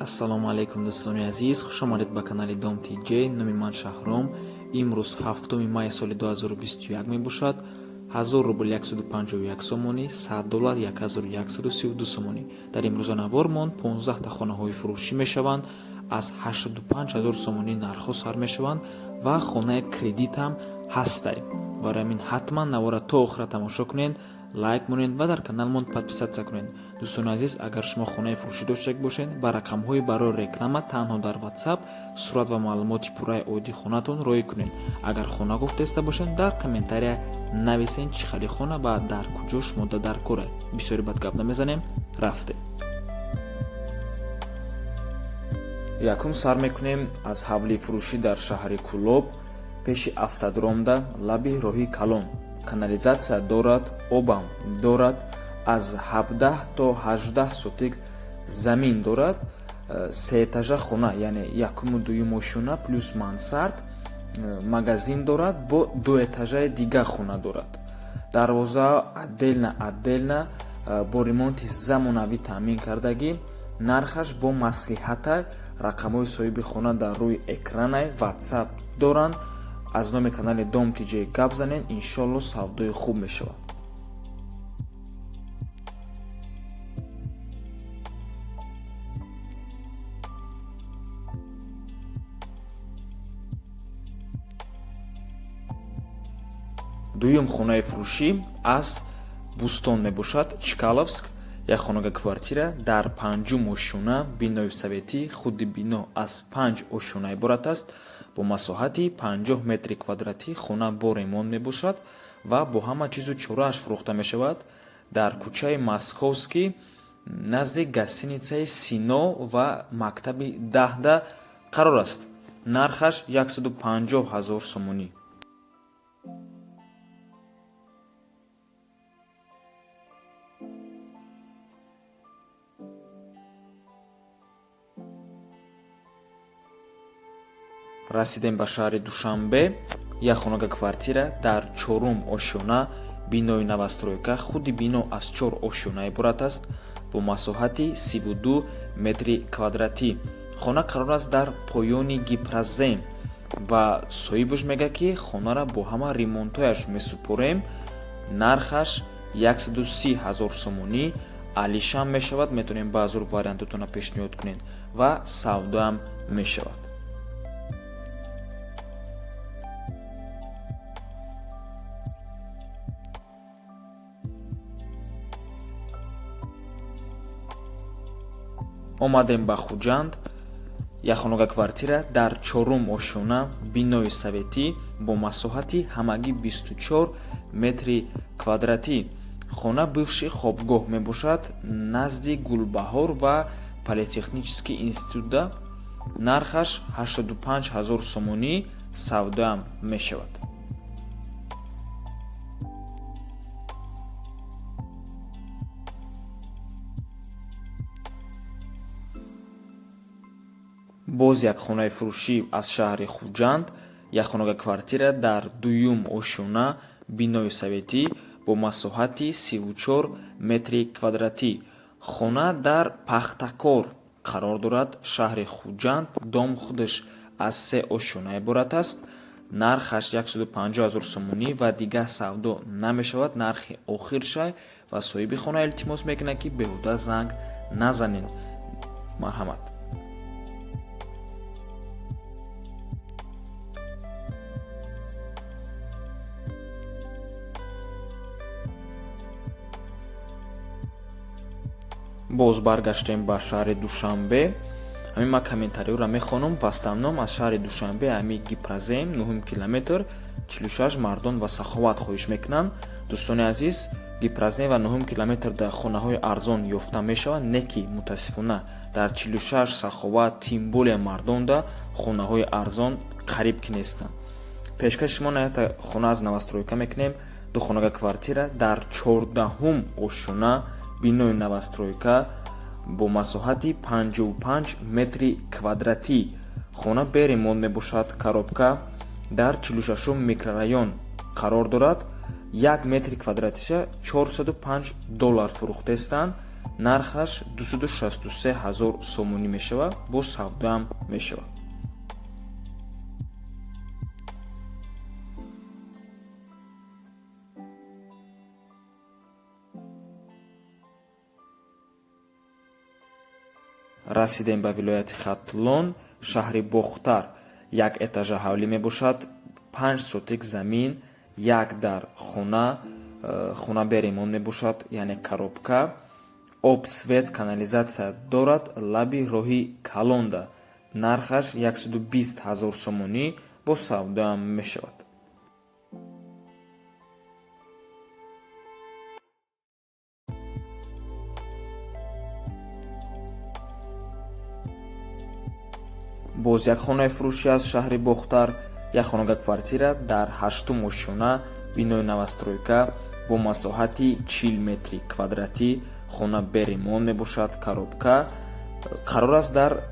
Ассалому алайкум, дӯстони азиз, хушомадед ба канали Дом Тҷ. Номи ман Шаҳром. Имрӯз 7 майи соли 2021 мебошад. 1000 рубл 151 сомонӣ, 100 доллар 1132 сомонӣ. Дар имрӯза навормон 15та хонаҳои фурӯшӣ мешаванд. Аз 85 ҳазор сомонӣ нархҳо сар мешаванд ва хонаи кредит ҳам ҳастай. Барои ҳамин ҳатман навора то охира тамошо кунед, лайк монед ва дар каналмон подписаться кунед. Дӯстони азиз, агар шумо хонаи фурӯшӣ дошта бошед, ба рақамҳои барои реклама танҳо дар WhatsApp сурат ва маълумоти пурраи оиди хонатон роҳӣ кунед. Агар хона гуфтеста бошед, дар комментария нависен, чӣ хели хона ва дар куҷо шумо дар коре. Бисёри бад гап намезанем, рафтем. Якум сар мекунем аз ҳавлии фурӯшӣ дар шаҳри Кӯлоб, пеши автодромда, лаби роҳи калон. Канализатсия дорад, обам дорад, аз 17 то 18 сотик замин дорад, сеэтажа хона, яъне якуму дуюм ошёна плюс мансард, магазин дорад, бо дуэтажаи дига хона дорад. Дарвоза отдельно отдельно, бо ремонти замонавӣ таъмин кардагӣ. Нархаш бо маслиҳата. Рақамҳои соҳиби хона дар рӯи экранай, WhatsApp доранд. Аз номи канали Дом Тҷ гап занед, иншолло савдои хуб мешавад. Дуюм хонаи фурӯшӣ аз Бӯстон мебошад, Чкаловск. Як хонага квартира дар панҷум ошёна, бинои советӣ. Худи бино аз панҷ ошёна иборат аст, бо масоҳати 50 метри квадратӣ. Хона бо ремонт мебошад ва бо ҳама чизу чорааш фурӯхта мешавад. Дар кӯчаи Московский, назди гостиницаи Сино ва мактаби 10-да қарор аст. Нархаш 150 ҳазор сомонӣ. Расидем ба шаҳри Душанбе. Як хонага квартира дар чорум ошёна, бинои новостройка. Худи бино аз чор ошёна иборат аст, бо масоҳати 32 метри квадратӣ. Хона қарор аст дар поёни Гипрозем ва соҳибаш мегӯяд, ки хонара бо ҳама ремонтҳояш месупорем. Нархаш 130 ҳазор сомонӣ, алишам мешавад. Метавонем баъзур вариантотона пешниҳод кунед ва савдоам мешавад. Омадем ба Хуҷанд. Як хонага квартира дар чорум ошёна, бинои советӣ, бо масоҳати ҳамагӣ 24 метри квадратӣ. Хона бывший хобгоҳ мебошад, назди Гулбаҳор ва политехнический институтда. Нархаш 85 ҳазор сомонӣ, савдоам мешавад. Боз як хонаи фурӯшӣ аз шаҳри Хуҷанд. Як хонага квартира дар дуюм ошёна, бинои советӣ, бо масоҳати 34 метри квадратӣ. Хона дар Пахтакор қарор дорад, шаҳри Хуҷанд. Дом худаш аз се ошёна иборат аст. Нархаш 150 ҳазор сомонӣ ва дигар савдо намешавад, нархи охиршай ва соҳиби хона илтимос мекунад, ки беҳуда занг назанед. Марҳамат. Боз баргаштем ба шаҳри Душанбе. Ҳамин ман комментариҳоро мехонам, в основном аз шаҳри Душанбе, ҳамин Гипрозем, нуҳум километр, 46, Мардон ва Саховат хоҳиш мекунанд. Дӯстони азиз, Гипрозем ва нуҳум километр дар хонаҳои арзон ёфта мешаванд, не ки мутаассифона дар 46, Саховат, тем более Мардонда хонаҳои арзон қариб ки нестанд. Пешкаши шумо наята хона аз новостройка мекунем. Ду хонага квартира дар 14-ҳум ошёна, бинои новостройка, бо масоҳати 55 метри квадратӣ. Хона бе ремонт мебошад, коробка, дар 46-ум микрорайон қарор дорад. Як метри квадратиша 405 доллар фурӯхтаистанд. Нархаш 263 ҳазор сомонӣ мешавад, бо савдоам мешавад. Расидем ба вилояти Хатлон, шаҳри Бохтар. Як этажа ҳавлӣ мебошад, 5 сотик замин, як дар хона, хона бе ремонт мебошад, яъне коробка, об, свет, канализатсия дорад, лаби роҳи калонда. Нархаш 120 ҳазор сомонӣ, бо савдоам мешавад. Боз як хонаи фурӯшӣ аз шаҳри Бохтар, як хонага квартира дар ҳаштум ошёна, бинои новостройка бо масоҳати 40 метри квадратӣ, хона бе ремонт мебошад, коробка. Қарор аст дар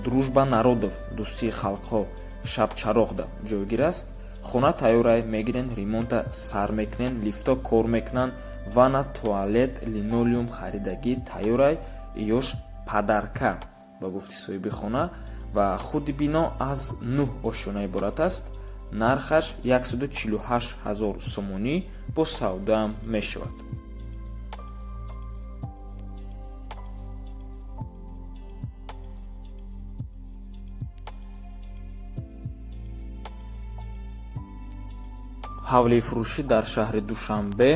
Дружба народов, дӯстии халқҳо, Шабчароғда ҷойгир аст. Хона тайёрай, мегирен, ремонта сар мекунен, лифто кор мекунанд, ванна, туалет, линолеум харидагӣ тайёрай, иёш подарка ба гуфти соҳиби хона. Ва худи бино аз нӯҳ ошёна иборат аст. Нархаш 148 ҳазор сомонӣ, бо савдоам мешавад. Ҳавлии фурӯшӣ дар шаҳри Душанбе,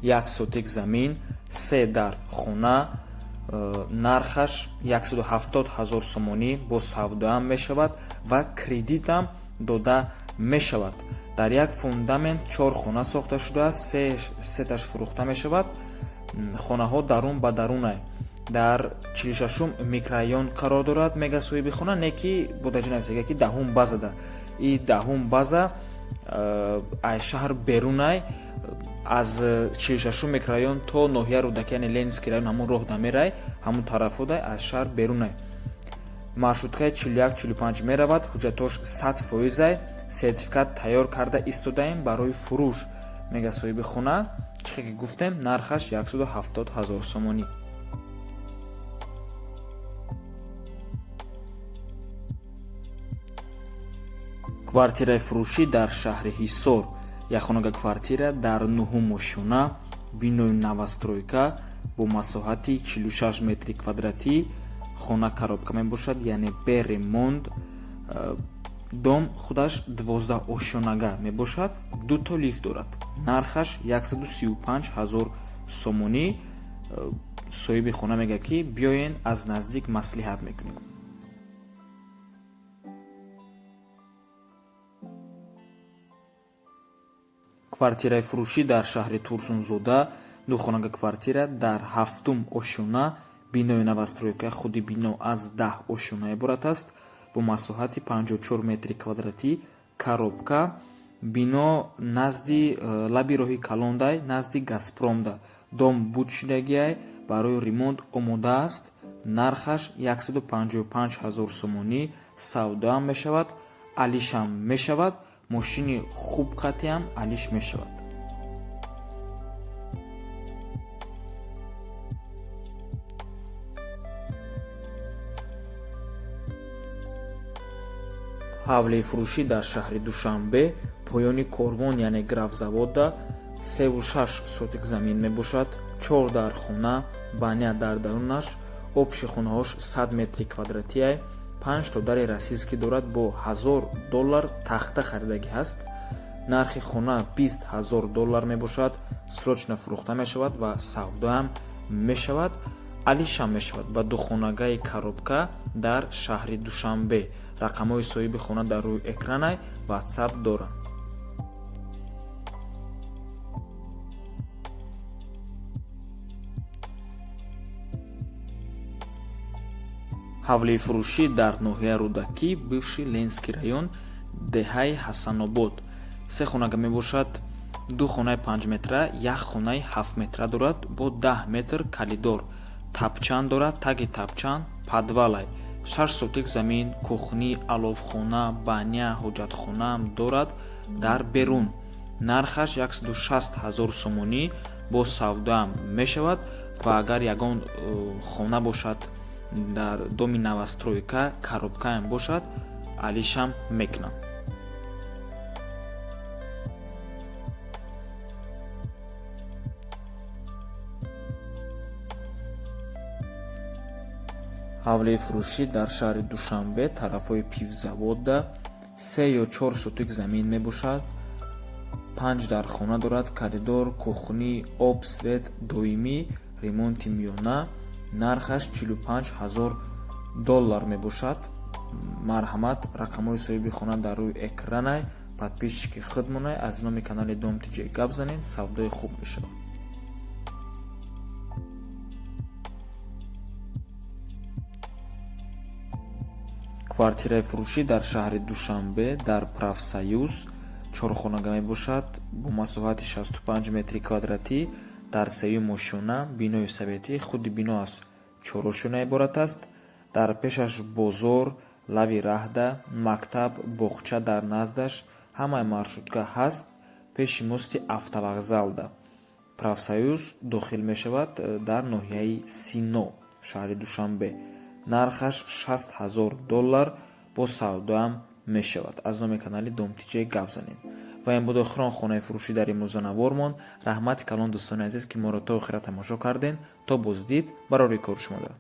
як сотик замин, се дар хона, нархаш 170 ҳазор сомонӣ, бо савдоам мешавад ва кредитам дода мешавад. Дар як фундамент чор хона сохта шудааст, сеташ фурӯхта мешавад. Хонаҳо дарун ба дарунай, дар 46-ум микрорайон қарор дорад, мега соҳиби хона. Не ки бо даҷа нависага ки даҳум базада, и даҳум база ай шаҳр берунай, аз 46-ум микрорайон то ноҳия Рӯдаки, яъне Ленинский район, ҳамун роҳ дамерай, ҳамун тарафодай, аз шаҳр берунай. Маршруткаи 41, 45 меравад. Ҳуҷҷатош 100%-ай, сертификат тайёр карда истодаем барои фурӯш, мега соҳиби хона. Чихе ки гуфтем, нархаш 170 ҳазор сомонӣ. Квартираи фурӯшӣ дар шаҳри Ҳисор, якхонага квартира дар нуҳум ошёна, бинои новостройка бо масоҳати 46 метри квадратӣ. Хона коробка мебошад, яъне бе ремонт. Дом худаш 12 ошёнага мебошад, дуто лифт дорад. Нархаш 135 ҳазор сомонӣ. Соҳиби хона мегӯяд, ки биёен, аз наздик маслиҳат мекунем. Квартираи фурӯшӣ дар шаҳри Турсунзода, духонага квартира дар ҳафтум ошёна, бинои новостройка. Худи бино аз 10 ошёна иборат аст, бо масоҳати 54 метри квадратӣ, коробка. Бино назди лаби роҳи калондай, назди Газпромда. Дом буд шудагиай, барои ремонт омода аст. Нархаш 155 ҳазор сомонӣ, савдоам мешавад, алишам мешавад, мошини хуб қатиам алиш мешавад. Ҳавлии фурӯшӣ дар шаҳри Душанбе, поёни корвон, яъне Графзаводда, 3,6 сотик замин мебошад, чор дар хона, баня дар дарунаш, общий хонаҳош 100 метри квадратиай, панҷ то дари российский дорад, бо 1000 доллар тахта харидагӣ ҳаст. Нархи хона 20 000 доллар мебошад, срочно фурӯхта мешавад ва савдоам мешавад, алишам мешавад ба духонагаи коробка дар шаҳри Душанбе. Рақамҳои соҳиби хона дар рӯи экранай, Ватсап доранд. Ҳавлии фурӯшӣ дар ноҳияи Рӯдакӣ, бывший Ленинский район, деҳаи Ҳасанобод, се хонага мебошад: ду хонаи 5 метра, як хонаи 7 метра дорад, бо 10 метр коридор, тапчан дорад, таги тапчан подвалай, 6 сотик замин, кухня, аловхона, баня, ҳоҷатхонаам дорад дар берун. Нархаш 160 ҳазор сомонӣ, бо савдоам мешавад. Ва агар ягон хона бошад, дар доми новостройка коробкаам бошад, алишам мекунанд. Ҳавлии фурӯшӣ дар шаҳри Душанбе, тарафҳои пивзаводда, 3 ё 4 сотик замин мебошад. Панҷ дархона дорад, коридор, кухни, об, свет доимӣ, ремонти миёна. Нархаш 45 000 доллар мебошад. Марҳамат, рақамҳои соҳиби хона дар рӯи экранай. Подписчики худмонай, аз номи канали Дом Тҷ гап занед, савдои хуб мешавад. Квартираи фурӯшӣ дар шаҳри Душанбе, дар Профсоюз, чорхонага мебошад, бо масоҳати 65 метри квадратӣ, дар сеюм ошёна, бинои советӣ. Худи бино аз чор ошёна иборат аст. Дар пешаш бозор, лави раҳда мактаб, боғча дар наздаш, ҳамаи маршрутка ҳаст. Пеши мости автовокзалда, Профсоюз дохил мешавад, дар ноҳияи Сино, шаҳри Душанбе. Нархаш 60 000 доллар, бо савдоам мешавад. Аз номи канали Дом Тҷ гап занед. Ва ин буд охирон хонаи фурӯшӣ дар имрӯза навормон. Раҳмати калон, дӯстони азиз, ки моро то охира тамошо кардем. То боздид, барори кор шумода.